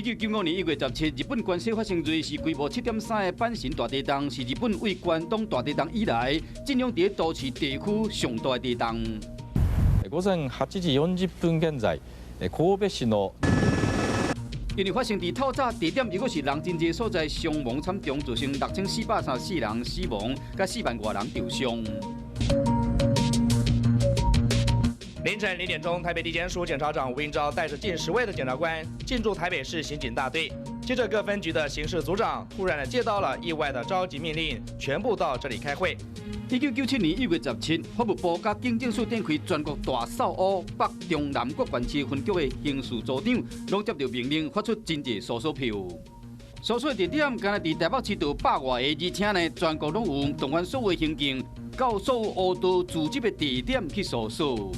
1995年1月17，日本關西發生芮氏規模7.3的阪神大地動，是日本對關東大地動以來，震央佇都市地區上大的地動。午前8時40分現在，神戸市の因為發生佇透早地點，猶閣是人真濟所在，傷亡慘重，造成6434人死亡，佮4萬外人受傷。凌晨0點鐘，台北地檢署檢察長吳英昭帶着近10位的檢察官進駐台北市刑警大隊。接着各分局的刑事組長突然的接到了意外的召集命令，全部到這裡開會。1997年1月17，法務部佮警政署展開全國大掃烏北中南各縣市分局的刑事組長，攏接著命令發出真濟搜索票。搜索的地點敢若佇台北市就100外个，而且呢，全國攏有動員所有刑警到所有黑道聚集的地點去搜索。